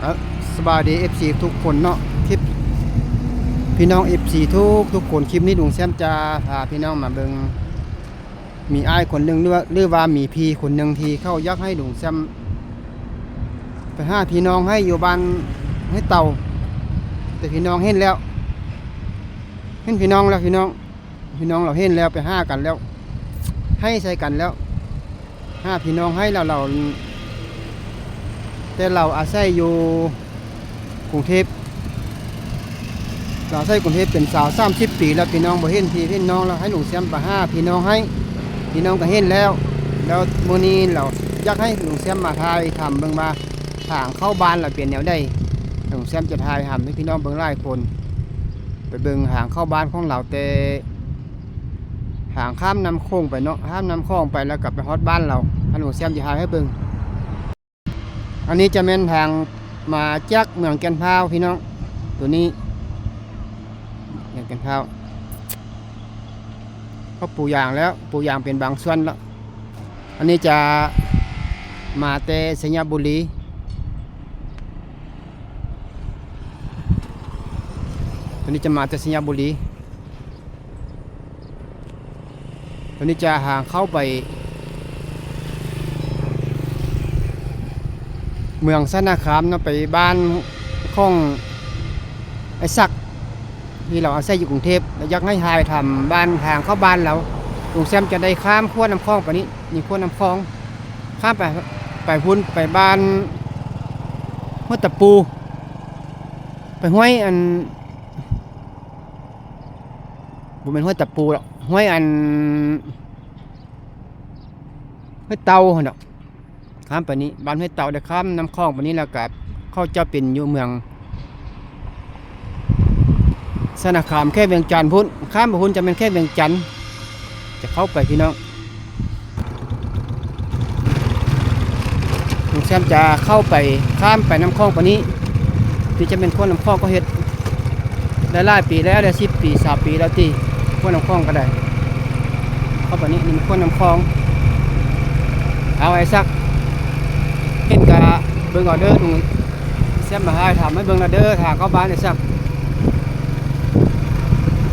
ເອົາ ສະບາຍດີ ເອັຟຊີ ທຸກຄົນເນາະ ຄລິບ ພີ່ນ້ອງ ເອັຟຊີ ທຸກໆຄົນ. ຄລິບນີ້ລຸງແຊມຈະພາພີ່ນ້ອງມາເບິ່ງ ມີອ້າຍຄົນໜຶ່ງ ຫຼືວ່າ ຫຼືວ່າມີພີ່ຄົນໜຶ່ງທີ່ເຂົາຢາກໃຫ້ລຸງແຊມໄປຫາພີ່ນ້ອງໃຫ້ຢູ່ບ້ານຫ້ວຍເຕົ່າ ແຕ່ພີ່ນ້ອງເຫັນແລ້ວ ເຫັນພີ່ນ້ອງແລ້ວ ພີ່ນ້ອງ ພີ່ນ້ອງລາວເຫັນແລ້ວ ໄປຫາກັນແລ້ວ ໄຫ້ໃສ່ກັນແລ້ວ ຫາພີ່ນ້ອງໃຫ້ລາວ ລາວ ແຕ່ລາວອາໄສຢູ່ກຸງເທບ ລາວອາໄສກຸງເທບເປັນຊາວສາມສິບປີແລ້ວ ພີ່ນ້ອງບໍ່ເຫັນພີ່ເຫັນນ້ອງ ລາວໃຫ້ລຸງແຊມໄປຫາພີ່ນ້ອງໃຫ້ ພີ່ນ້ອງກໍເຫັນແລ້ວ ແລ້ວມື້ນີ້ລາວຢາກໃຫ້ລຸງແຊມມາຖ່າຍທຳເບິ່ງວ່າ ທາງເຂົ້າບ້ານລາວເປັນແນວໃດ ລຸງແຊມຈະຖ່າຍທຳໃຫ້ພີ່ນ້ອງເບິ່ງຫຼາຍຄົນ ໄປເບິ່ງທາງເຂົ້າບ້ານຂອງລາວ ແຕ່ທາງຂ້າມນ້ຳໂຂງໄປເນາະ ຂ້າມນ້ຳຂອງໄປແລ້ວກໍໄປຮອດບ້ານລາວ ອາ ລຸງແຊມຈະຖ່າຍໃຫ້ເບິ່ງ. ອັນນີ້ຈະແມ່ນທາງມາຈາກເມືອງແກ່ນພ້າວພີ່ນ້ອງ ໂຕນີ້ ເມືອງແກ່ນພ້າວ ເຂົາປູຢາງແລ້ວ ປູຢາງເປັນບາງສ່ວນແລ້ວ. ອັນນີ້ຈະມາແຕ່ໄຊຍະບູລີ ໂຕນີ້ຈະມາແຕ່ໄຊຍະບູລີ ໂຕນີ້ຈະຫາເຂົ້າໄປເມືອງຊະນະຄາມເນາະ ໄປບ້ານຂອງອ້າຍສັກ ທີ່ລາວອາໄສຢູ່ກຸງເທບ ແລ້ວຢາກໃຫ້ຖ່າຍທຳບ້ານ ທາງເຂົ້າບ້ານລາວ ລຸງແຊມຈະໄດ້ຂ້າມຂົວນ້ຳຂອງໄປນີ້ ນີ້ຂົວນ້ຳຂອງ ຂ້າມໄປ ໄປພຸ້ນ ໄປບ້ານຫ້ວຍຕະປູ ໄປຫ້ວຍອັນ ບໍ່ແມ່ນຫ້ວຍຕະປູດອກ ຫ້ວຍອັນ ຫ້ວຍເຕົ່າຫັ້ນດອກ ຂ້າມໄປນີ້ ບ້ານຫ້ວຍເຕົ່າ ແລ້ວຂ້າມນ້ຳຂອງໄປນີ້ ແລ້ວກະເຂົາເຈົ້າເປັນຢູ່ເມືອງຊະນະຄາມ ແຂວງວຽງຈັນພຸ້ນ ຂ້າມໄປພຸ້ນຈະແມ່ນແຂວງວຽງຈັນ ຈະເຂົ້າໄປພີ່ນ້ອງ ລຸງແຊມຈະເຂົ້າໄປ ຂ້າມໄປນ້ຳຂອງປານນີ້ ທີ່ຈະແມ່ນຂົວນ້ຳຂອງ ກໍເຮັດໄດ້ຫຼາຍປີແລ້ວ ໄດ້ສິບປີຊາວປີແລ້ວຕິ ຂົວນ້ຳຂອງກໍໄດ້ ເຂົ້າໄປນີ້ ນີ້ແມ່ນຂົວນ້ຳຂອງ ເອົາ ອ້າຍສັກ ເຫັນກະເບິ່ງເອົາເດີ ລຸງ ແຊມມາຖ່າຍທຳໃຫ້ເບິ່ງແດ່ເດີ ທາງເຂົ້າບ້ານໄອ້ສັກ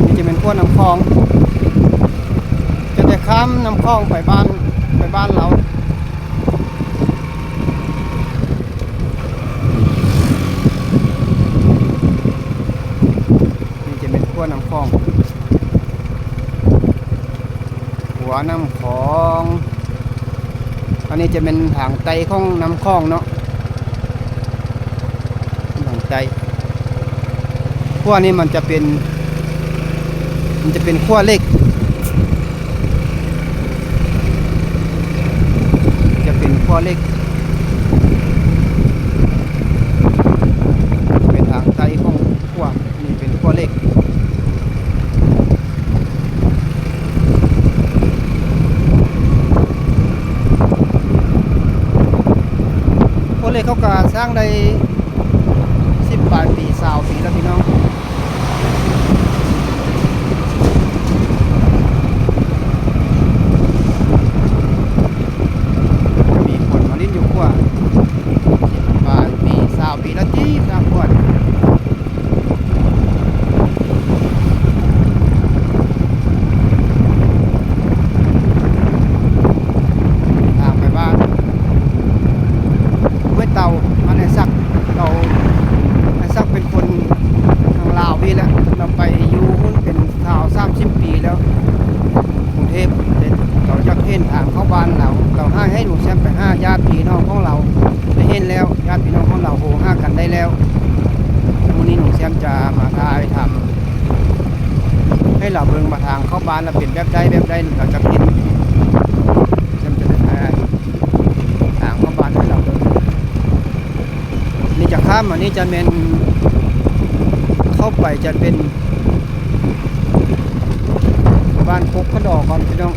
ນີ້ຈະແມ່ນຂົວນ້ຳຂອງ ຈະໄດ້ຂ້າມນ້ຳຂອງໄປບ້ານ ໄປບ້ານລາວ ນີ້ຈະແມ່ນຂົວນ້ຳຂອງ. ຂົວນ້ຳຂອງ ອັນນີ້ຈະແມ່ນທາງໃຕ້ຂອງນ້ຳຂອງເນາະ ທາງໃຕ້ ຂົວນີ້ມັນຈະເປັນ ມັນຈະເປັນຂົວເຫຼັກ ຈະເປັນຂົວເຫຼັກ ເປັນທາງໃຕ້ຂອງຂົວ ນີ້ເປັນຂົວເຫຼັກ ຂົວເຫຼັກເຂົາກະສ້າງໄດ້ສິບປາຍປີ ຊາວປີແລ້ວພີ່ນ້ອງ ມີຄົນມາຫຼິ້ນຢູ່ຂົວ ສິບປາຍປີ ຊາວປີແລ້ວຕິ ສ້າງຂົວ ທາງໄປບ້ານຫ້ວຍເຕົ່າ ບ້ານອ້າຍສັກ ເຂົາ ອ້າຍສັກເປັນຄົນທາງລາວນີ້ແຫຼະ ລາວໄປຢູ່ພຸ້ນເປັນຊາວສາມສິບປີແລ້ວ ກຸງເທບ ເຂົາຢາກເຫັນທາງເຂົ້າບ້ານລາວ ເຂົາໃຫ້ ໃຫ້ລຸງແຊມໄປຫາຍາດພີ່ນ້ອງຂອງລາວ ໄດ້ເຫັນແລ້ວ ຍາດພີ່ນ້ອງຂອງລາວໂທຫາກັນໄດ້ແລ້ວ ມື້ນີ້ລຸງແຊມຈະມາຖ່າຍທຳ ໃຫ້ລາວເບິ່ງວ່າທາງເຂົ້າບ້ານລາວເປັນແບບໃດແບບໃດ ລາວຈະເຫັນ ແຊມຈະໄດ້ຖ່າຍທາງເຂົ້າບ້ານໃຫ້ລາວເບິ່ງ ນີ້ຈະຂ້າມ ອັນນີ້ຈະແມ່ນ ເຂົ້າໄປຈະເປັນ ບ້ານໂຄກຂະດໍກ່ອນພີ່ນ້ອງ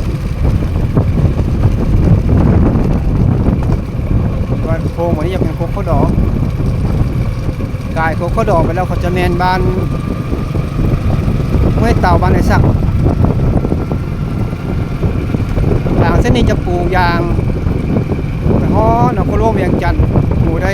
ບ້ານໂຄງ ອັນນີ້ຈະເປັນໂຄກຂະດໍ ກາຍໂຄກຂະດໍໄປແລ້ວ ເຂົາຈະແມ່ນບ້ານຫ້ວຍເຕົ່າ ບ້ານໄອ້ສັກ ທາງເສັ້ນນີ້ຈະປູຢາງໄປຮອດນະຄອນຫຼວງວຽງຈັນ ປູໄດ້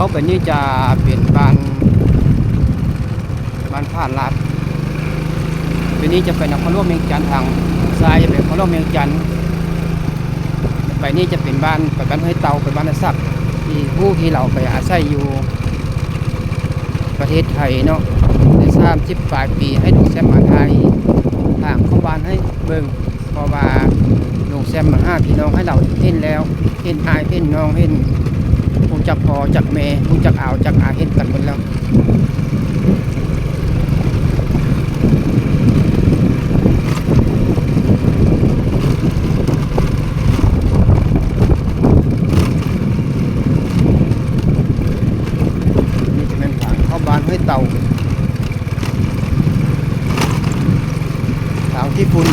ຕໍ່ໄປນີ້ຈະເປັນບ້ານ ບ້ານຜາລາດ, ໄປນີ້ຈະໄປນະຄອນຫຼວງວຽງຈັນ, ທາງຊ້າຍຈະໄປນະຄອນຫຼວງວຽງຈັນ, ໄປນີ້ຈະເປັນບ້ານ ໄປບ້ານຫ້ວຍເຕົ່າ, ໄປບ້ານນາສັກ ທີ່ຮູ້ທີ່ລາວໄປອາໄສຢູ່ປະເທດໄທເນາະ ໄດ້ສາມສິບປາຍປີ, ໃຫ້ລຸງແຊມມາຖ່າຍທາງເຂົ້າບ້ານໃຫ້ເບິ່ງ. ເພາະວ່າລຸງແຊມມາຫາພີ່ນ້ອງໃຫ້ລາວເຫັນແລ້ວ, ເຫັນອ້າຍເຫັນນ້ອງ, ເຫັນ ຮູ້ຈັກພໍ່ຈັກແມ່, ຮູ້ຈັກອາວຈັກອາ, ເຫັນກັນໝົດແລ້ວ. ນີ້ຈະແມ່ນທາງເຂົ້າບ້ານຫ້ວຍເຕົ່າ. ທາງຂີ້ຝຸ່ນ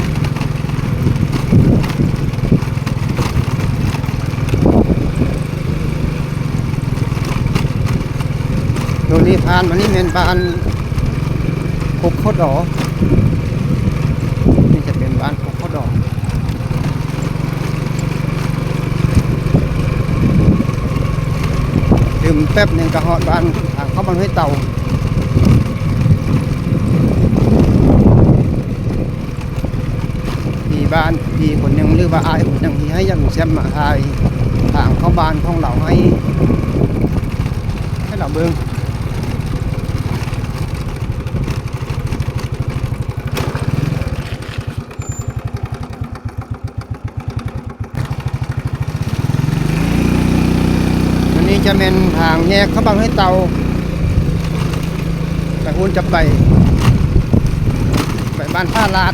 ໂດຍນີ້ຜ່ານມານີ້ແມ່ນບ້ານກົກເຂົາດໍ, ນີ້ຈະເປັນບ້ານ ເຂົາດອກ. ຕື່ມແປັບໜຶ່ງກໍຮອດບ້ານ ທາງເຂົ້າບ້ານຫ້ວຍເຕົ່າ. ມີບ້ານພີ່ຄົນໜຶ່ງ ຫຼືວ່າອ້າຍຄົນໜຶ່ງ ທີ່ໃຫ້ອາຈານແຊມມາຖ່າຍທາງເຂົ້າບ້ານຂອງລາວໃຫ້ ໃຫ້ລາວເບິ່ງ. ອັນນີ້ຈະແມ່ນທາງແຍກເຂົ້າບ້ານຫ້ວຍເຕົ່າ, ໄປພຸ້ນຈະໄປ ໄປບ້ານຜາລາດ,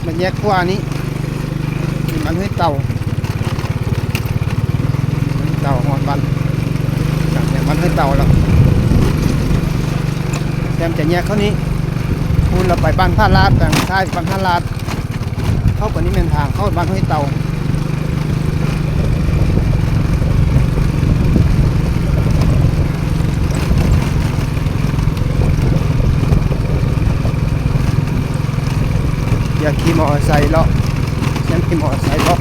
ມັນແຍກຂວານີ້ ເປັນບ້ານຫ້ວຍເຕົ່າ, ເຕົ່າຮອດບ້ານ ຈາກແຍກບ້ານຫ້ວຍເຕົ່າແລ້ວ ແຊມຈະແຍກເຂົ້ານີ້, ພຸ້ນລະໄປບ້ານຜາລາດ, ທາງຊ້າຍໄປບ້ານຜາລາດ. ເຂົ້າໄປນີ້ແມ່ນທາງເຂົ້າບ້ານຫ້ວຍເຕົ່າ. ຢ່າຂີ່ມໍເຕີໄຊເລາະ, ແມ່ນຂີ່ມໍເຕີໄຊເລາະ.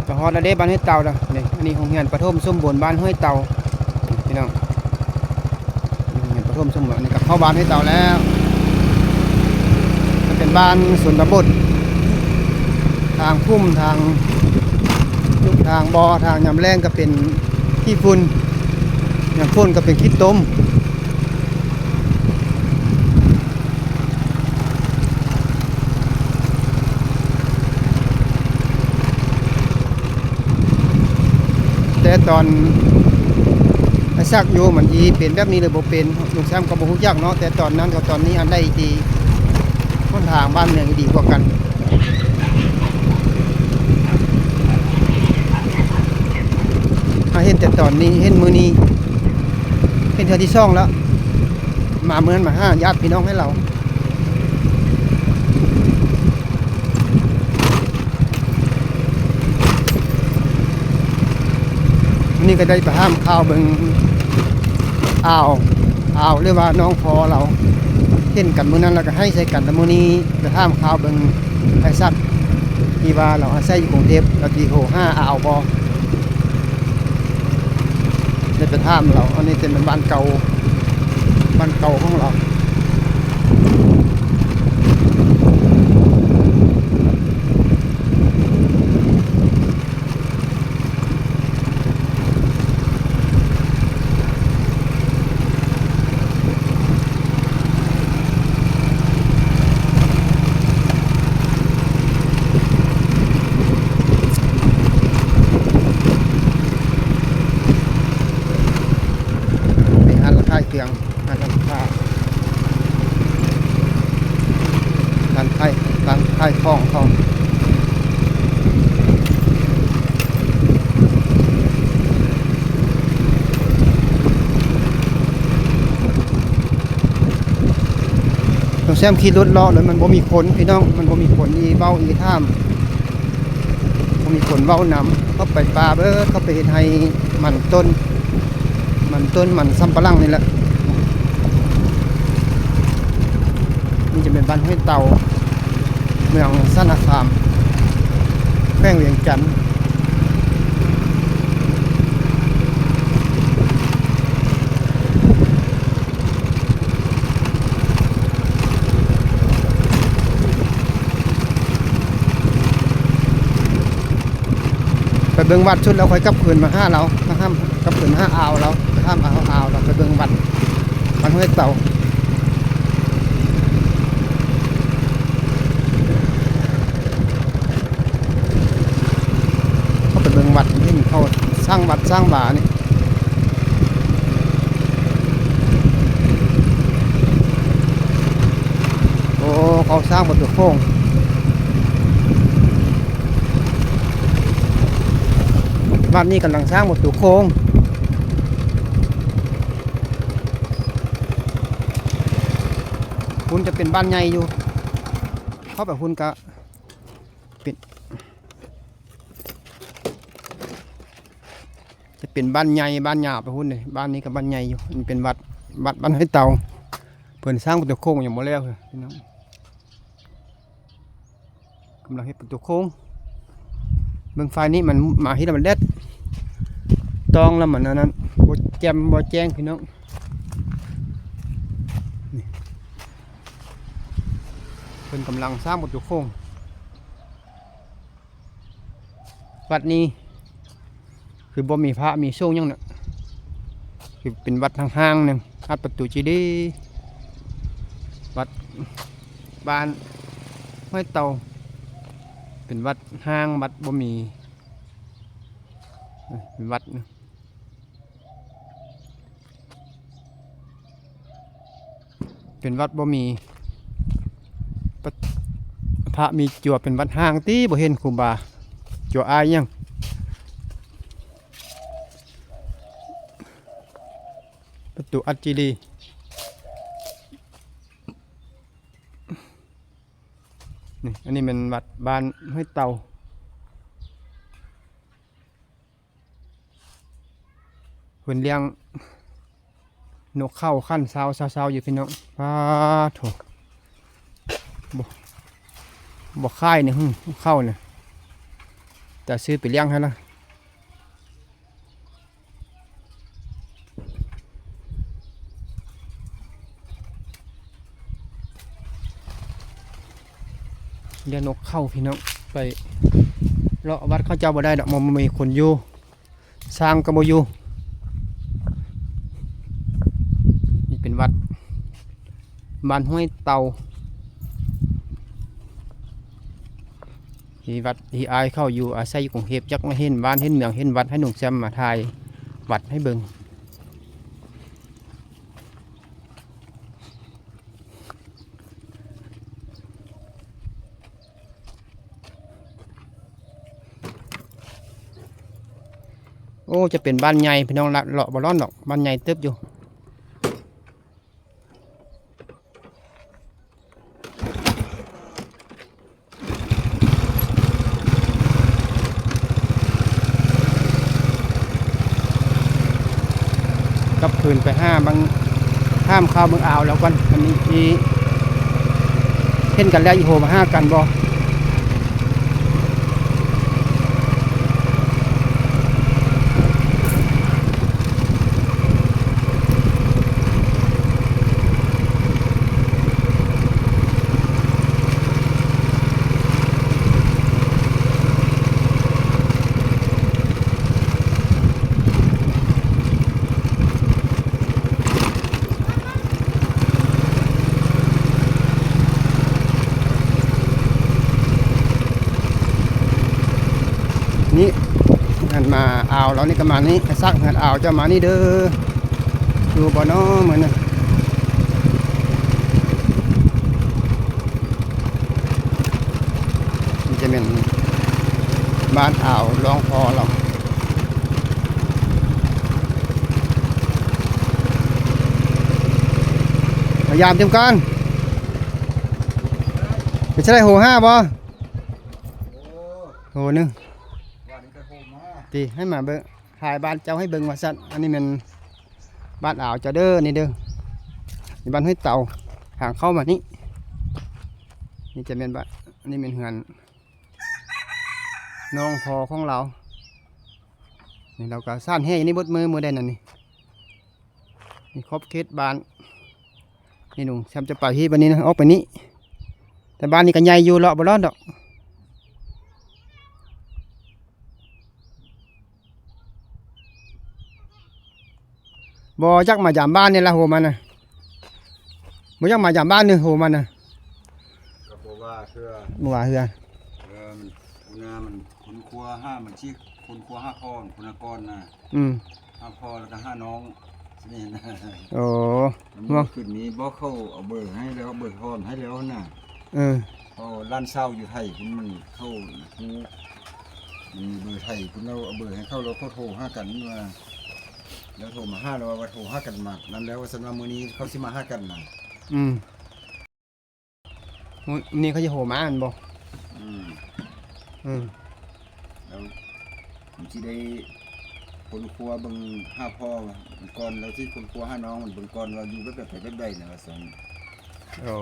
ກໍຮອດແລ້ວເດ້ ບ້ານຫ້ວຍເຕົ່ານະ. ນີ້ ອັນນີ້ໂຮງຮຽນປະຖົມສົມບູນບ້ານຫ້ວຍເຕົ່າ ພີ່ນ້ອງ, ໂຮງຮຽນປະຖົມສົມບູນ. ອັນນີ້ກໍເຂົ້າບ້ານຫ້ວຍເຕົ່າແລ້ວ, ມັນເປັນບ້ານຊົນນະບົດ, ທາງຂຸມ ທາງ ທາງບໍ່ ທາງຍາມແລ້ງກໍເປັນຂີ້ຝຸ່ນ, ຍາມຝົນກໍເປັນຂີ້ຕົມ. ແຕ່ຕອນໄອ້ສັກຢູ່ ມັນຊິເປັນແບບນີ້ຫຼືບໍ່ເປັນ ລຸງແຊມກໍບໍ່ຮູ້ຈັກເນາະ, ແຕ່ຕອນນັ້ນກັບຕອນນີ້ ອັນໃດທີ່ຫົນທາງບ້ານເມືອງດີກວ່າກັນ? ມາເຫັນແຕ່ຕອນນີ້ ເຫັນມື້ນີ້ ເປັນເທື່ອທີສອງແລ້ວ ມາເມືອງ ມາຫາຍາດພີ່ນ້ອງໃຫ້ລາວ. ມື້ນີ້ກໍໄດ້ໄປຖາມຂ່າວເບິ່ງອ່າວ ອ່າວ ຫຼືວ່າໜອງພໍ່ລາວ ເຫັນກັນມື້ນັ້ນ ແລ້ວກໍໄຫ້ໃສ່ກັນ, ແລ້ວມື້ນີ້ໄປຖາມຂ່າວເບິ່ງໄອ້ສັກ ທີ່ວ່າລາວອາໄສຢູ່ກຸງເທບ ລາວຊິໂທຫາອ່າວບໍ່? ໄດ້ໄປຖາມລາວ. ອັນນີ້ເປັນບ້ານເກົ່າ ບ້ານເກົ່າຂອງລາວ. ໄປຮ້ານຂາຍເຄື່ອງ ຮ້ານຂາຍ ຮ້ານຂາຍ ຮ້ານຂາຍຂອງເຂົາ. ລຸງແຊມຂີ່ລົດເລາະ ແລ້ວມັນບໍ່ມີຄົນ ພີ່ນ້ອງ, ມັນບໍ່ມີຄົນອີເວົ້າອີຖາມ. ບໍ່ມີຄົນເວົ້ານຳ, ເຂົາໄປປ່າເບີດ, ເຂົາໄປເຮັດໄຮ່ມັນຕົ້ນ ມັ ຕົ້ນມັນສຳປະຫຼັງນີ້ແຫຼະ. ນີ້ຈະເປັນບ້ານຫ້ວຍເຕົາ ເມືອງຊະນະຄາມ ແຂວງວຽງຈັນ. ໄປເບິ່ງວັດສຸດແລ້ວ ຄ່ອຍກັບຄືນມາຫາລາວ ມາຫາ ກັບຄືນມາຫາອ່າວລາວ ໄປຖາມອ່າວ ອ່າວລາວ ໄປເບິ່ງວັດ ວັດຫ້ວຍເຕົາ. ເຂົ້າໄປເບິ່ງວັດ ເຫັນເຂົາສ້າງວັດສ້າງວານີ້. ໂອ້ ເຂົາສ້າງປະຕູໂຄ້ງ ວັດນີ້ກຳລັງສ້າງປະຕູໂຄ້ງ. ພຸ້ນຈະເປັນບ້ານໃຫຍ່ຢູ່ ເຂົ້າໄປພຸ້ນກະ ເປັນ ຈະເປັນບ້ານໃຫຍ່ ບ້ານຍາວໄປພຸ້ນເດ້. ບ້ານນີ້ກໍບ້ານໃຫຍ່ຢູ່. ອັນນີ້ເປັນວັດ ວັດບ້ານຫ້ວຍເຕົາ ເພິ່ນສ້າງປະຕູໂຄ້ງຍັງບໍ່ແລ້ວເດີພີ່ນ້ອງ ກຳລັງເຮັດປະຕູໂຄ້ງ. ເບິ່ງຝ່າຍນີ້ ມັນມາເຮັດແລ້ວມັນແດດ ຕ້ອງແລ້ວມັນອັນນັ້ນ ບໍ່ແຈ່ມບໍ່ແຈ້ງພີ່ນ້ອງ. ນີ້ ເພິ່ນກຳລັງສ້າງປະຕູໂຄ້ງ. ວັດນີ້ຄືບໍ່ມີພະມີສົງຫຍັງນະ ຄືເປັນວັດຮ້າງໆໜຶ່ງ ອັດປະຕູເຈດີ. ວັດບ້ານຫ້ວຍເຕົາ ເປັນວັດຮ້າງ ວັດບໍ່ມີ ເປັນວັດ ເປັນວັດບໍ່ມີ ພະມີຈົວ ເປັນວັດຮ້າງຕິ ບໍ່ເຫັນຄູບາຈົວອາຍຫຍັງ. ປະຕູອັດຈີລີ ນີ້ ອັນນີ້ແມ່ນວັດບ້ານຫ້ວຍເຕົາ. ເພິ່ນລ້ຽງນົກເຂົາຂັນເຊົ້າ ເຊົ້າໆຢູ່ພີ່ນ້ອງ. ປາໂທ້ ບໍ່ ບໍ່ຂາຍນີ້ ຫື ເຂົານີ້ ແຕ່ຊື້ໄປລ້ຽງຫັ້ນລະ. ລ້ຽງນົກເຂົາພີ່ນ້ອງ ໄປເລາະວັດເຂົາເຈົ້າບໍ່ໄດ້ດອກ ມັນບໍ່ມີຄົນຢູ່ ຊ້າງກໍບໍ່ຢູ່. ນີ້ເປັນວັດບ້ານຫ້ວຍເຕົາ ທີ່ວັດທີ່ອ້າຍເຂົາຢູ່ອາໄສຢູ່ກຸງເທບ ຢາກມາເຫັນບ້ານເຫັນເມືອງ ເຫັນວັດ ໃຫ້ໜຸ່ມແຊມມາຖ່າຍວັດໃຫ້ເບິ່ງ. ໂອ້ ຈະເປັນບ້ານໃຫຍ່ພີ່ນ້ອງ ເລາະ ເລາະບໍ່ລ້ອນດອກ ບ້ານໃຫຍ່ເຕີບຢູ່. ກັບຄືນໄປຫາເບິ່ງ ຖາມຂ່າວເບິ່ງອ່າວລາວກ່ອນ ມັນມີທີ່ເຫັນກັນແລ້ວ ອີໂຮມາຫາກັນບໍ່. ນີ້ ຫັ້ນມາອ່າວລາວນີ້ກໍມານີ້ ໄປຊັກເຮືອນອ່າວເຈົ້າມານີ້ເດີ ຢູ່ບໍ່ນໍມື້ນີ້. ນີ້ຈະແມ່ນບ້ານອ່າວລອງພໍລາວ ພະຍາຍາມເຕັມການ ເປັນຈັ່ງໃດ ໂຫຫ້າບໍ່? ໂຫໜຶ່ງ ຕິ ໃຫ້ມາເບິ່ງ ຖ່າຍບ້ານເຈົ້າໃຫ້ເບິ່ງວ່າຊັ້ນ. ອັນນີ້ແມ່ນ ບ້ານອາວເຈົ້າເດີ ນີ້ເດີ ນີ້ບ້ານຫ້ວຍເຕົາ ທາງເຂົ້າມານີ້ ນີ້ຈະແມ່ນບ້ານ ນີ້ແມ່ນເຮືອນນ້ອງພໍ່ຂອງລາວ ນີ້ລາວກໍສ້ານແຮ່ຢູ່ນີ້ເບິດມື້ ມື້ໃດນັ້ນນີ້ ນີ້ຂອບເຂດບ້ານ ນີ້ໜຸ່ງ ແຊມຈະໄປທີ່ບາດນີ້ນະ ອອກໄປນີ້ ແຕ່ບ້ານນີ້ກໍໃຫຍ່ຢູ່ ເລາະບໍ່ລອດດອກ. ບໍ່ຢາກມາຢາມບ້ານນີ້ລະ ໂທມານະ ບໍ່ຢາກມາຢາມບ້ານນີ້ ໂທມານະ ກໍບໍ່ວ່າເທື່ອ ບໍ່ວ່າເທື່ອ ເອີ ມັນ ຫົວໜ້າມັນຄົ້ນຄວ້າຫາ ມັນຊິຄົ້ນຄວ້າຫາພໍ່ພຸ້ນນະກ່ອນນະ ອືມ ຫາພໍ່ແລ້ວກໍຫານ້ອງ ຊິແມ່ນ ໂອ້ ມັນຂຶ້ນນີ້ບໍ່ ເຂົາເອົາເບີໃຫ້ແລ້ວ ເບີທອນໃຫ້ແລ້ວນະ ເອີ ເພາະວ່າຫຼານສາວຢູ່ໄທພຸ້ນ ມັນເຂົາຮູ້ ມັນມີເບີໄທພຸ້ນ ແລ້ວເອົາເບີໃຫ້ເຂົາ ແລ້ວເຂົາໂທຫາກັນວ່າ ແລ້ວໂທມາຫາ ແລ້ວວ່າໂທຫາກັນມານັ້ນແລ້ວ ວ່າຊັ້ນວ່າມື້ນີ້ເຂົາຊິມາຫາກັນນະ ອືມ ມື້ນີ້ເຂົາຊິໂທມາແມ່ນບໍ່? ອືມ ອືມ ແລ້ວ ມັນຊິໄດ້ຄົ້ນຄວ້າເບິ່ງຫາພໍ່ມັນກ່ອນ ແລ້ວຊິຄົ້ນຄວ້າຫານ້ອງມັນເບິ່ງກ່ອນວ່າຢູ່ແບບໃດ ແບບໃດນະ ວ່າຊັ້ນ ໂອ້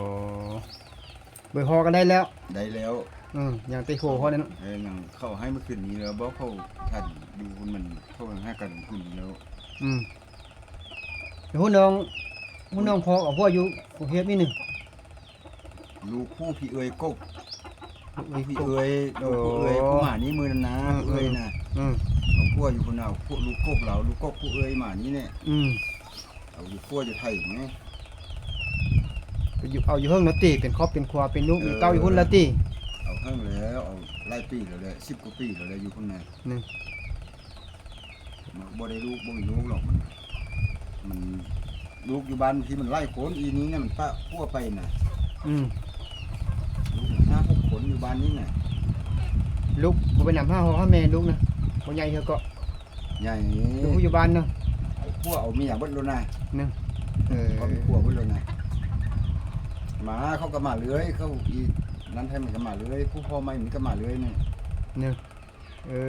ເບີພໍ່ກໍໄດ້ແລ້ວ ໄດ້ແລ້ວ ອືມ ຍັງແຕ່ໂທພໍນັ້ນ ເອີ ຍັງເຂົາໃຫ້ມື້ຄືນນີ້ແລ້ວ ບອກເຂົາທັນຢູ່ພຸ້ນ ມັນໂທຫາກັນຄືນນີ້ແລ້ວ ອືມ ແລ້ວຮູ້ນ້ອງ ຮູ້ນ້ອງພໍ່ກັບຜົວຢູ່ກຸງເທບນີ້ໜຶ່ງ ລູກຜູ້ພີ່ເອື້ອຍກົກ ພີ່ເອື້ອຍ ລູກຜູ້ເອື້ອຍ ຜູ້ໝານີ້ມື້ນັ້ນນະ ເອີ ຜູ້ເອື້ອຍນະ ເອີ ເອົາຜົວຢູ່ພຸ້ນນະ ເອົາລູກກົກລາວ ລູກກົກຜູ້ເອື້ອຍໝານີ້ແຫຼະ ອືມ ເອົາຢູ່ຜົວຢູ່ໄທແໝ ໄປຢູ່ ເອົາຢູ່ເຫິງແລ້ວຕິ ເປັນຄອບເປັນຄົວ ເປັນລູກ ເອີ ມີເຕົ້າຢູ່ພຸ້ນແລ້ວຕິ ເອົາເຫິງແລ້ວ ເອົາຫຼາຍປີແລ້ວແຫຼະ ສິບກວ່າປີແລ້ວແຫຼະ ຢູ່ພຸ້ນນະ ອືມ ບໍ່ໄດ້ລູກ ບໍ່ມີລູກດອກ ມັນ ມັນ ລູກຢູ່ບ້ານທີ່ມັນຫຼາຍຄົນ ອີນີ້ນະມັນປະຜົວໄປນະ ອືມ ລູກຫ້າຫົກຄົນຢູ່ບ້ານນີ້ນະ ລູກບໍ່ໄປນຳຫາພໍ່ຫາແມ່ ລູກນະ ບໍ່ໃຫຍ່ເທື່ອເກາະ ໃຫຍ່ ລູກຢູ່ບ້ານເນາະ ເອົາຜົວເອົາເມຍເບິດໂລດນະ ເອີ ຄອບຄົວເບິດໂລດນະ ມາເຂົາກໍມາເລື້ອຍ ເຂົາອີນັ້ນໄທມັນກໍມາເລື້ອຍ ຜູ້ພໍ່ໃໝ່ມັນກໍມາເລື້ອຍນະ ເອີ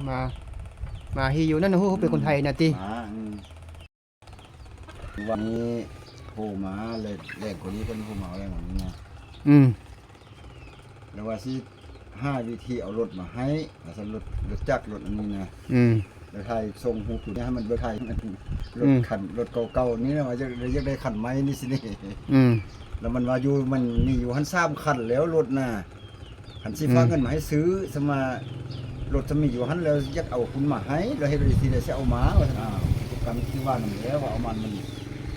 ມາ ມາທີ່ຢູ່ນັ້ນນະ ຮູ້ເປັນຄົນໄທນະຕິ ອືມ ມາ ອືມ ວັນນີ້ໂທມາແລ້ວ ແລ່ນກວ່ານີ້ເພິ່ນໂທມາແລ້ວນະ ອືມ ແລ້ວວ່າຊິຫາວິທີເອົາລົດມາໃຫ້ ວ່າຊັ້ນ ລົດ ລົດຈັກ ລົດອັນນີ້ນະ ອືມ ແລ້ວຖ່າຍສົ່ງຮູບໃຫ້ມັນ ເບິ່ງຖ່າຍ ອືມ ລົດຄັນ ລົດເກົ່າໆນີ້ນະ ວ່າຢາກ ຢາກໄດ້ຄັນໃໝ່ນີ້ຊິນີ້ ອືມ ແລ້ວມັນວ່າຢູ່ ມັນມີຢູ່ຫັ້ນສາມຄັນແລ້ວລົດນະ ຄັນຊິ ອືມ ຝາກເງິນມາໃຫ້ຊື້ ສຳວ່າລົດຈະມີຢູ່ຫັ້ນແລ້ວ ຢາກເອົາຄຸນມາໃຫ້ ແລ້ວເຮັດໃດຊິໄດ້ຊິເອົາມາ ວ່າຊັ້ນ ອ້າວ ກຳທີ່ວ່ານັ້ນແຫຼະ ວ່າເອົາມາມັນ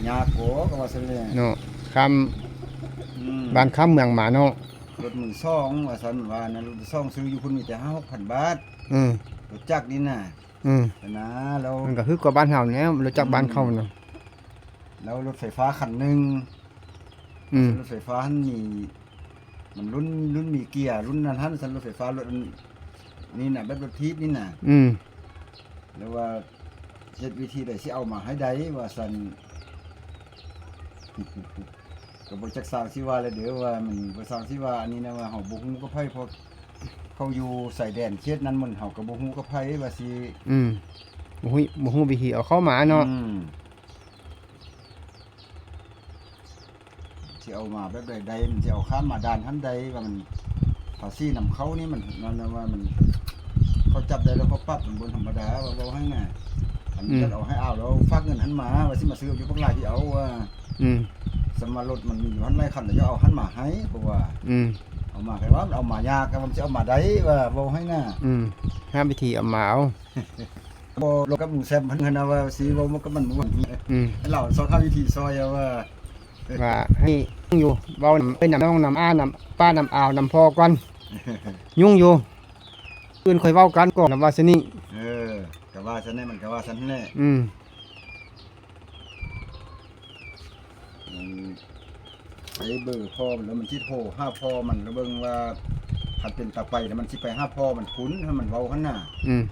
ຍາກກໍ ກໍວ່າຊັ້ນແຫຼະເນາະ ຂ້າມ ອືມ ບ້ານຂ້າມເມືອງມາເນາະ ລົດມືສອງ ວ່າຊັ້ນ ວ່ານັ້ນ ລົດມືສອງ ຊື້ຢູ່ພຸ້ນມີແຕ່ຫ້າຫົກພັນບາດ ອືມ ລົດຈັກນີ້ນະ ອືມ ນະ ແລ້ວ ມັນກໍຄືກວ່າບ້ານເຮົາແລ້ວ ລົດຈັກ ອືມ ບ້ານເຂົານະ ແລ້ວລົດໄຟຟ້າຄັນໜຶ່ງ ອືມ ລົດໄຟຟ້າຫັ້ນມີ ມັນລຸ້ນ ລຸ້ນມີເກຍ ລຸ້ນນັ້ນຫັ້ນ ຊັ້ນ ລົດໄຟຟ້າ ລົດອັນນີ້ນະ ແບບລົດຖີບນີ້ນະ ອືມ ແລ້ວວ່າເຮັດວິທີໃດຊິເອົາມາໃຫ້ໄດ້ວ່າຊັ້ນ ກໍບໍ່ຈັກຊ່າງຊິວ່າແລ້ວເດີ ວ່າມັນບໍ່ຊ່າງຊິວ່າ ອັນນີ້ນະ ວ່າເຮົາບໍ່ຮູ້ກັບໃຜ ເພາະເຂົາຢູ່ຊາຍແດນເຂດນັ້ນໝົດ ເຮົາກໍບໍ່ຮູ້ກັບໃຜວ່າຊິ ອືມ ບໍ່ຮູ້ ບໍ່ຮູ້ວິທີເອົາເຂົ້າມາເນາະ ອືມ ຊິເອົາມາແບບໃດໄດ້ ມັນຊິເອົາຂ້າມມາດ່ານຫັ້ນໄດ້ ວ່າມັນພາສີນຳເຂົ້ານີ້ ມັນນັ້ນນະ ວ່າມັນ ເຂົາຈັບໄດ້ແລ້ວເຂົາປັບ ມັນບໍ່ທຳມະດາ ວ່າເວົ້າໃຫ້ນະ ອັນ ອືມ ຈັກເອົາໃຫ້ອາວ ແລ້ວຝາກເງິນຫັ້ນມາ ວ່າຊິມາຊື້ຢູ່ບັກຫຼາຍທີ່ເອົາວ່າ ອືມ ສຳວ່າລົດມັນມີຢູ່ຫັ້ນຫຼາຍຄັນ ແລ້ວຈະເອົາຫັ້ນມາໃຫ້ ເພາະວ່າ ອືມ ເອົາມາໃຫ້ວ່າມັນເອົາມາຍາກ ແຕ່ວ່າມັນຊິເອົາມາໄດ້ ວ່າເວົ້າໃຫ້ນະ ອືມ ຫາວິທີເອົາມາເອົາ ບໍ່ລົບກັບລຸງແຊມເພິ່ນຫັ້ນນະ ວ່າຊິເວົ້າກັບມັນບໍ່ ອືມ ໃຫ້ລາວຊອກຫາວິທີຊ່ອຍວ່າ ວ່າໃຫ້ຢູ່ ເວົ້ານຳ ເອີ້ຍ ນຳນ້ອງ ນຳອາ ນຳປ້າ ນຳອາວ ນຳພໍ່ກ່ອນ ຫຍຸ້ງຢູ່ ອື່ນຄ່ອຍເວົ້າກັນກ່ອນ ນຳວ່າຊັ້ນນີ້ ເອີ ກໍວ່າຊັ້ນແຫຼະ ມັນກໍວ່າຊັ້ນແຫຼະ ອືມ ອືມ ໃຫ້ເບີພໍ່ມັນ ແລ້ວມັນຊິໂທຫາພໍ່ມັນ ແລ້ວເບິ່ງວ່າ ຄັນເປັນຕາໄປ ແລ້ວມັນຊິໄປຫາພໍ່ມັນພຸ້ນ ໃຫ້ມັນເວົ້າຫັ້ນນະ ອືມ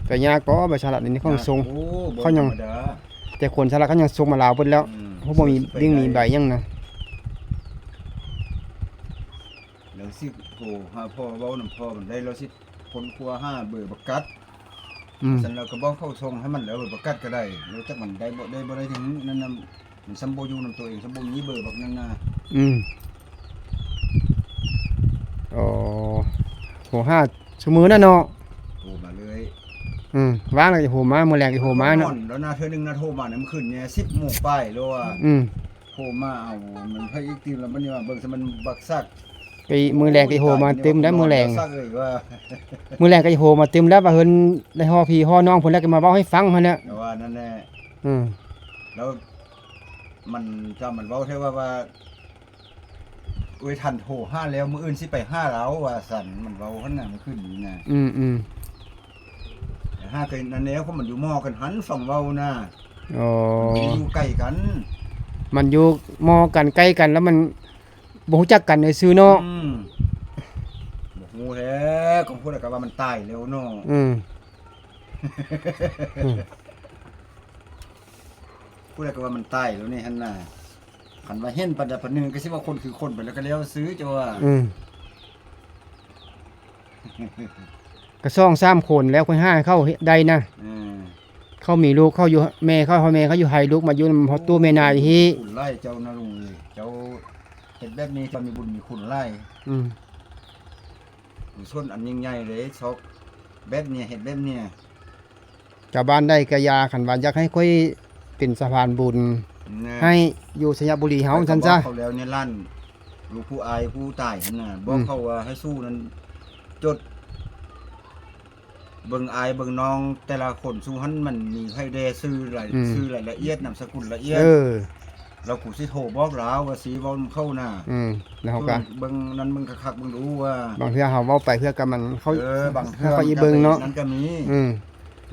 ກໍຍາກກໍໄປສະຫະລັດນີ້ ເຂົາສົ່ງ ໂອ້ ເຂົາຍັງ ແຕ່ຄົນສະຫະລັດເຂົາຍັງສົ່ງມາລາວເບິດແລ້ວ ອືມ ເພາະບໍ່ມີ ບໍ່ມີໃບຫຍັງນະ ແລ້ວຊິໂທຫາພໍ່ ເວົ້ານຳພໍ່ມັນໄດ້ ແລ້ວຊິຄົ້ນຄວ້າຫາເບີບັກກັດ ອືມ ຊັ້ນແລ້ວກໍບອກເຂົາສົ່ງໃຫ້ມັນແລ້ວ ປະກາດກໍໄດ້ ແລ້ວຈັກມັນໄດ້ບໍ່ໄດ້ ບໍ່ໄດ້ ຈັ່ງນັ້ນນະ ມັນຊ່ຳບໍ່ຢູ່ນຳໂຕເອງ ຊ່ຳບໍ່ມີເບີບັກນັ້ນນະ ອືມ ອໍ ໂທຫາຊຸມື້ນັ້ນເນາະ ໂທມາເລື້ອຍ ອືມ ວ່າງແລ້ວກໍໂທມາ ມື້ແລງກໍໂທມາເນາະ ແລ້ວນະ ເທື່ອໜຶ່ງນະ ໂທມານຳຄືນນີ້ ສິບໂມງປາຍແລ້ວອະ ອືມ ໂທມາເອົາ ມັນໃຜອີກຕື່ມ ແລ້ວບັດນີ້ວ່າເບິ່ງຊະ ມັນບັກສັກ ໄປມື້ແລງກໍໂທມາຕື່ມໄດ້ ໂອ້ຍ ມື້ແລງ ຕາຍ ນອນແລ້ວສັກເອີຍວ່າ ມື້ແລງກໍໂທມາຕື່ມແລ້ວ ວ່າເພິ່ນໄດ້ຫໍ່ພີ່ຫໍ່ນ້ອງເພິ່ນ ແລ້ວກໍມາເວົ້າໃຫ້ຟັງຫັ້ນແຫຼະ ແຕ່ວ່ານັ້ນແຫຼະ ອືມ ແລ້ວມັນ ຖ້າມັນເວົ້າແທ້ວ່າ ວ່າ ໂອ້ຍ ທ່ານໂທຫາແລ້ວ ມື້ອື່ນຊິໄປຫາລາວ ວ່າຊັ້ນ ມັນເວົ້າຫັ້ນນະ ມື້ຄືນນີ້ນະ ອືມໆ ຫາກໍນັ້ນແຫຼະ ເພາະມັນຢູ່ມໍກັນຫັ້ນ ຝັ່ງເວົ້ານະ ອໍ ມັນຢູ່ໃກ້ກັນ ມັນຢູ່ມໍກັນ ໃກ້ກັນ ແລ້ວມັນ ບໍ່ຮູ້ຈັກກັນຊື່ໆເນາະ ອືມ ບໍ່ຮູ້ແທ້ ຂອງຜູ້ໃດກໍວ່າມັນຕາຍແລ້ວເນາະ ອືມ ອືມ ຜູ້ໃດກໍວ່າມັນຕາຍແລ້ວນີ້ຫັ້ນນະ ຄັນວ່າເຫັນປານໃດປານໜຶ່ງກໍຊິວ່າຄົນຄືຄົນໄປແລ້ວ ກໍແລ້ວຊື່ ເຈົ້າວ່າ ອືມ ກໍສອງສາມຄົນແລ້ວ ຂ້ອຍຫາໃຫ້ເຂົາໄດ້ນະ ເອີ ເຂົາມີລູກເຂົາຢູ່ ແມ່ເຂົາ ພໍ່ແມ່ເຂົາຢູ່ໄຮ່ ລູກມາຢູ່ນຳພໍ່ຕູ້ແມ່ນາອີກ ຄຸນຫຼາຍເຈົ້ານະລຸງເອີຍ ເຈົ້າເຮັດແບບນີ້ ເຈົ້າມີບຸນມີຄຸນຫຼາຍ ອືມ ກຸສົນອັນຍິ່ງໃຫຍ່ເດ້ ຊອກແບບນີ້ ເຮັດແບບນີ້ ຊາວບ້ານໃດກໍຢ່າ ຄັນວ່າຢາກໃຫ້ຂ້ອຍເປັນສະພານບຸນ ແນ່ ໃຫ້ຢູ່ໄຊຍະບູລີເຮົາ ຊັ້ນຊະ ຂ້ອຍກໍບອກເຂົາແລ້ວໃນຮ້ານ ລູກຜູ້ອ້າຍຜູ້ຕາຍຫັ້ນນະ ອືມ ບອກເຂົາວ່າໃຫ້ສູ້ນັ້ນຈົດ ເບິ່ງອ້າຍເບິ່ງນ້ອງແຕ່ລະຄົນ ຊຸມຫັ້ນມັນມີໃຜແດ່ ຊື່ລາຍ ອືມ ຊື່ລາຍລະອຽດ ນາມສະກຸນລະອຽດ ເອີ ແລ້ວກູຊິໂທບອກລາວວ່າຊິເວົ້ານຳເຂົານະ ອືມ ແລ້ວເຮົາກໍເບິ່ງນັ້ນເບິ່ງຄັກໆ ເບິ່ງດູວ່າ ບາງເທື່ອເຮົາເວົ້າໄປເພື່ອກັບມັນ ເຂົາ ເອີ ບາງເທື່ອເຂົາກໍອີເບິ່ງເນາະ ນັ້ນກໍມີ ອືມ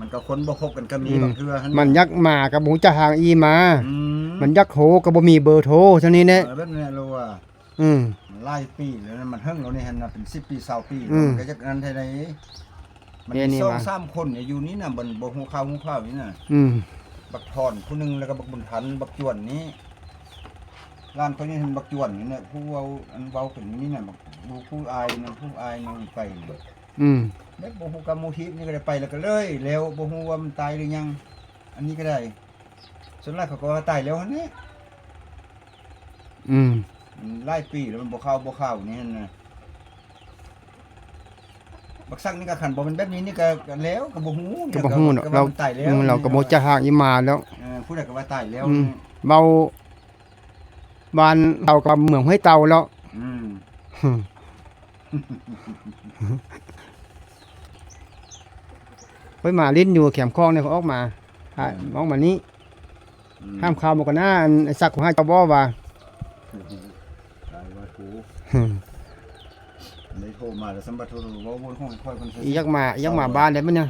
ມັນກໍຄົນບໍ່ຄົບກັນກໍມີ ອືມ ບາງເທື່ອຫັ້ນ ມັນຢາກມາກໍບໍ່ຮູ້ຈັກທາງອີ່ມາ ອືມ ມັນຢາກໂທກໍບໍ່ມີເບີໂທ ເທົ່ານີ້ແຫຼະ ເອີ ແບບນັ້ນແຫຼະ ອືມ ຫຼາຍປີແລ້ວນະ ມັນເຖິງແລ້ວນີ້ຫັ້ນນະ ເປັນສິບປີ ຊາວປີ ອືມ ມັນກໍຈັກນັ້ນແທ້ໃດ ມັນມີສອງສາມຄົນຢູ່ນີ້ນະ ມັນບໍ່ຮູ້ຂ່າວຮູ້ຂ່າວນີ້ນະ ອືມ ບັກທອນຜູ້ໜຶ່ງ ແລ້ວກໍບັກບຸນທັນ ບັກຈວນນີ້ ຫຼານຂ້ອຍນີ້ຫັ້ນ ບັກຈວນນີ້ນະ ຜູ້ເວົ້າ ອັນເວົ້າເປັນນີ້ນະ ບັກ ຜູ້ ຜູ້ອາຍນະ ຜູ້ອາຍນະ ໄປນະ ອືມ ແບບບໍ່ຮູ້ກຳຮູ້ທິດນີ້ ກໍໄດ້ໄປແລ້ວກໍເລີຍ ແລ້ວບໍ່ຮູ້ວ່າມັນຕາຍຫຼືຍັງ ອັນນີ້ກໍໄດ້ ສ່ວນຫຼາຍເຂົາກໍວ່າຕາຍແລ້ວຫັ້ນແຫຼະ ອືມ ມັນຫຼາຍປີແລ້ວ ມັນບໍ່ເຂົ້າບໍ່ເຂົ້ານີ້ຫັ້ນນະ ບັກສັກນີ້ກໍຄັນບໍ່ແມ່ນແບບນີ້ນີ້ກໍ ກໍແລ້ວ ກໍບໍ່ຮູ້ ກໍບໍ່ຮູ້ເນາະ ກໍວ່າມັນຕາຍແລ້ວ ອືມ ລາວກໍບໍ່ຈັກຮາກອີ່ມາແລ້ວ ເອີ ຜູ້ໃດກໍວ່າຕາຍແລ້ວ ອືມ ເວົ້າບ້ານເຮົາກັບເມືອງຫ້ວຍເຕົ່າແລ້ວ ອືມ ຂ້ອຍມາຫຼິ້ນຢູ່ແຄມຂອງນີ້ ຂ້ອຍອອກມາ ອືມ ອອກມານີ້ ອືມ ຖາມຂ່າວໝູ່ກັນນາ ອັນໄອ້ສັກຫາເຈົ້າບໍ່ວ່າ ຕາຍວ່າກູ ໄດ້ໂທມາແລ້ວ ສຳບັດໂທເວົ້າວົນຂອງຂ້ອຍເພິ່ນ ຢາກມາ ຢາກມາບ້ານໄດ້ບໍ່ນີ້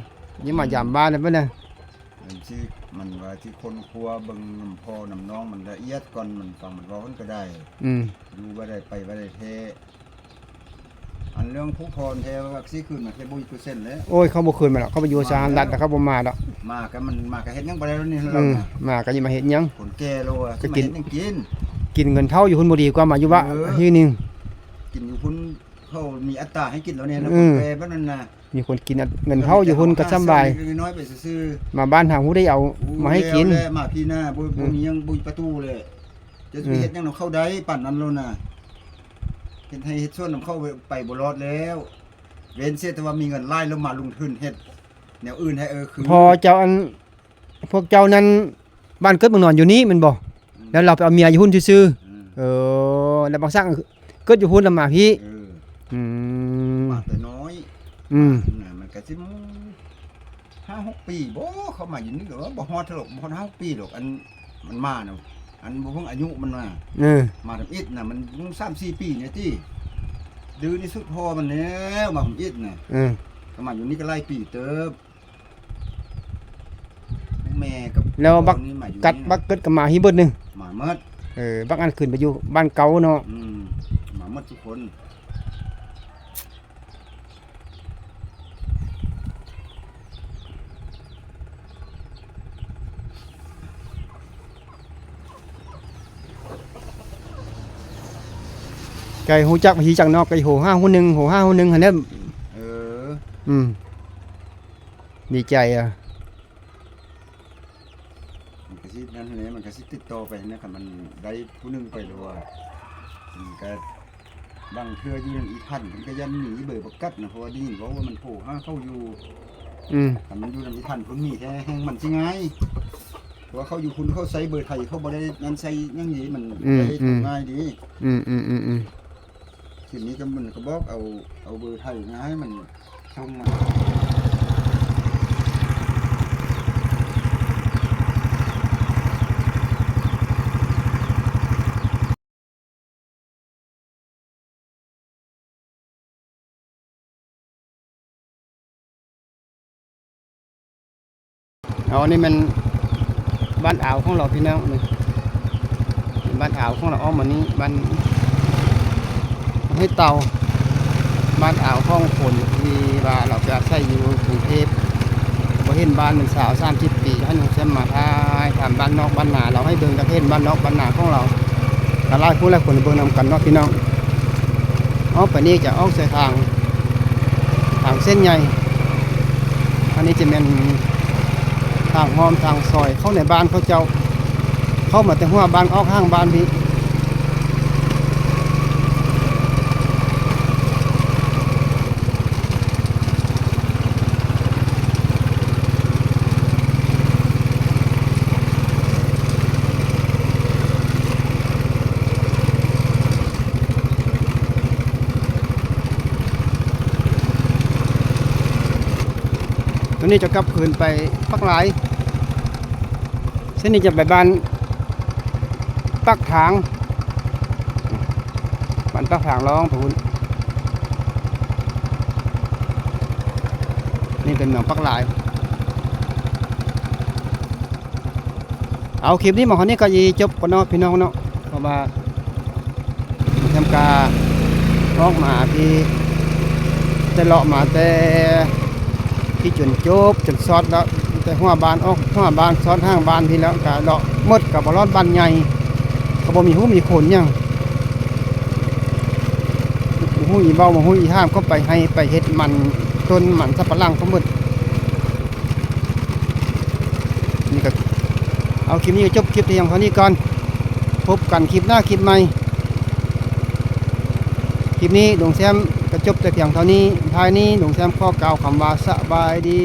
ຢາກມາຢາມບ້ານໄດ້ບໍ່ນີ້ ມັນຊິ ມັນວ່າຊິຄົ້ນຄວ້າເບິ່ງນຳພໍ່ນຳນ້ອງມັນລະອຽດກ່ອນ ມັນຟັງມັນເວົ້າຫັ້ນກໍໄດ້ ອືມ ຢູ່ບໍ່ໄດ້ ໄປບໍ່ໄດ້ແທ້ ອັນເລື່ອງຜູ້ພອນແທ້ວ່າຊິຄືນມາແທ້ບໍ່ມີເປີເຊັນແລ້ວ ໂອ້ຍ ເຂົາບໍ່ຄືນມາດອກ ເຂົາໄປຢູ່ສະຫະລັດ ເຂົາບໍ່ມາດອກ ມາກໍມັນ ມາກໍເຮັດຫຍັງບໍ່ໄດ້ແລ້ວນີ້ ອືມ ມາກໍຊິມາເຮັດຫຍັງ ຄົນແກ່ແລ້ວ ກໍກິນ ຊິມາເຮັດຫຍັງກິນ ກິນເງິນເຖົ້າຢູ່ພຸ້ນບໍ່ດີກວ່າມາຢູ່ວະ ເອີ ທີ່ນີ້ ກິນຢູ່ພຸ້ນ ເຂົາມີອັດຕາໃຫ້ກິນແລ້ວນີ້ນະ ອືມ ຄົນແກ່ແບບນັ້ນນະ ມີຄົນກິນເງິນເຖົ້າຢູ່ພຸ້ນກໍສຳບາຍ ນ້ອຍໄປຊື່ໆ ມາບ້ານຫາຮູ້ໄດ້ເອົາມາໃຫ້ກິນ ມາພີ້ນະ ບໍ່ ອືມ ບໍ່ມີຫຍັງ ບໍ່ມີປະຕູເລີຍ ຈະໄປເຮັດຫຍັງນຳເຂົາໄດ້ປານນັ້ນແລ້ວນະ ເຮັດໄຮ່ເຮັດສວນນຳເຂົາໄປບໍ່ລອດແລ້ວ ເວັ້ນເສຍແຕ່ວ່າມີເງິນຫຼາຍແລ້ວມາລົງທຶນເຮັດແນວອື່ນໃຫ້ ເອີ ຄື ພໍເຈົ້າ ອັນ ພວກເຈົ້ານັ້ນ ບ້ານເກີດເມືອງນອນຢູ່ນີ້ແມ່ນບໍ່? ອືມ ແລ້ວລາວໄປເອົາເມຍຢູ່ພຸ້ນຊື່ໆ ອືມ ເອີ ແລ້ວບັກສັກເກີດຢູ່ພຸ້ນ ແລ້ວມາພີ້ ເອີ ອືມ ມາແຕ່ນ້ອຍ ອືມ ນະ ມັນກະຊິຫ້າຫົກປີບໍ່ ເຂົ້າມາຢູ່ນີ້ກໍບໍ່ຮອດເທື່ອດອກ ບໍ່ຮອດຫ້າຫົກປີດອກ ອັນມັນມານະ ອັນບໍ່ເພິ່ງອາຍຸມັນມາ ເອີ ມາທຳອິດນະ ມັນສາມສີ່ປີນີ້ຕິ ດື້ທີ່ສຸດພໍມັນແລ້ວ ມາທຳອິດນະ ເອີ ກໍມາຢູ່ນີ້ກໍຫຼາຍປີເຕີບ ແມ່ກັບ ແລ້ວບັກ ກັດບັກເກີດກໍມາຮີເບິດໜຶ່ງ ມາໝົດ ເອີ ບັກອັນຂຶ້ນໄປຢູ່ບ້ານເກົ່າເນາະ ອືມ ມາໝົດທຸກຄົນ ໄກຮູ້ຈັກ ຮູ້ຈັກເນາະ ໄກໂຫຫ້າ ຮູ້ໜຶ່ງ ໂຫຫ້າ ຮູ້ໜຶ່ງຫັ້ນແຫຼະ ເອີ ອືມ. ດີໃຈອະ. ມັນກະຊິນັ້ນແຫຼະ ມັນກະຊິຕິດຕໍ່ໄປຫັ້ນແຫຼະ ຄັນມັນໄດ້ຜູ້ໜຶ່ງໄປແລ້ວວ່າ ມັນກະ ບາງເທື່ອຢູ່ນຳອີ່ທັນ ເພິ່ນກະຢ້ານມີເບີປະກັດນະ ເພາະວ່າໄດ້ຍິນເວົ້າວ່າມັນໂທຫາເຂົາຢູ່. ອືມ ຄັນມັນຢູ່ນຳອີ່ທັນພຸ້ນມີແທ້ແຮ່ງມັນຊິງ່າຍ ເພາະວ່າເຂົາຢູ່ພຸ້ນ ເຂົາໃຊ້ເບີໄທ ເຂົາບໍ່ໄດ້ນັ້ນໃຊ້ຫຍັງເດ ມັນ ອືມ ໄດ້ໂທ ອືມ ງ່າຍເດ. ອືມໆໆໆ ທີນີ້ກະມັນກະບອກເອົາ ເອົາເບີໄທມາໃຫ້ມັນສົ່ງມາ. ເອົາ ອັນນີ້ແມ່ນບ້ານອາວຂອງລາວພີ່ນ້ອງ ນີ້ບ້ານອາວຂອງລາວ ອ້ອມມານີ້ ບ້ານຫ້ວຍເຕົ່າ ບ້ານອາວຂອງຄົນທີ່ວ່າລາວໄປອາໄສຢູ່ກຸງເທບ ບໍ່ເຫັນບ້ານແມ່ນຊາວສາມສິບປີ ໃຫ້ນ້ອງແຊມມາຖ່າຍທຳບ້ານນອກບ້ານນາລາວໃຫ້ເບິ່ງ ຢາກເຫັນບ້ານນອກບ້ານນາຂອງລາວ ກະຫຼາຍຜູ້ຫຼາຍຄົນເບິ່ງນຳກັນເນາະພີ່ນ້ອງ. ອອກໄປນີ້ຈະອອກໃສ່ທາງ ທາງເສັ້ນໃຫຍ່ ອັນນີ້ຈະແມ່ນທາງອ້ອມທາງຊອຍເຂົ້າໃນບ້ານເຂົາເຈົ້າ ເຂົ້າມາແຕ່ຫົວບ້ານອອກຫ້າງບ້ານພີ້. ໂຕນີ້ຈະກັບຄືນໄປປາກລາຍ ເສັ້ນນີ້ຈະໄປບ້ານປາກທາງ ບ້ານປາກທາງລອງໄປພຸ້ນ ນີ້ເປັນເມືອງປາກລາຍ. ເອົາ ຄລິບນີ້ມາຮອດນີ້ກະຊິຈົບກ່ອນເນາະພີ່ນ້ອງເນາະ ເພາະວ່າ ແຊມກະອອກມາທີ່ ໄດ້ເລາະມາແຕ່ທີ່ຈົນຈົບຈົນຊອດແລ້ວ ແຕ່ຫົວບ້ານອອກຫົວບ້ານ ຊອດຫ້າງບ້ານພີ້ແລ້ວ ກະເລາະໝົດ ກະບໍ່ລອດບ້ານໃຫຍ່ ກະບໍ່ມີຫູມີຄົນຫຍັງ ບໍ່ຮູ້ອີເວົ້າ ບໍ່ຮູ້ອີຖາມ ກະໄປໄຮ່ໄປເຮັດມັນຕົ້ນ ມັນສຳປະຫຼັງກະໝົດ. ນີ້ກະ ເອົາ ຄລິບນີ້ກະຈົບຄລິບແຕ່ພຽງເທົ່ານີ້ກ່ອນ ພົບກັນຄລິບໜ້າຄລິບໃໝ່. ຄລິບນີ້ລຸງແຊມກະຈົບແຕ່ພຽງເທົ່ານີ້ ທ້າຍນີ້ລຸງແຊມຂໍກ່າວຄຳວ່າສະບາຍດີ.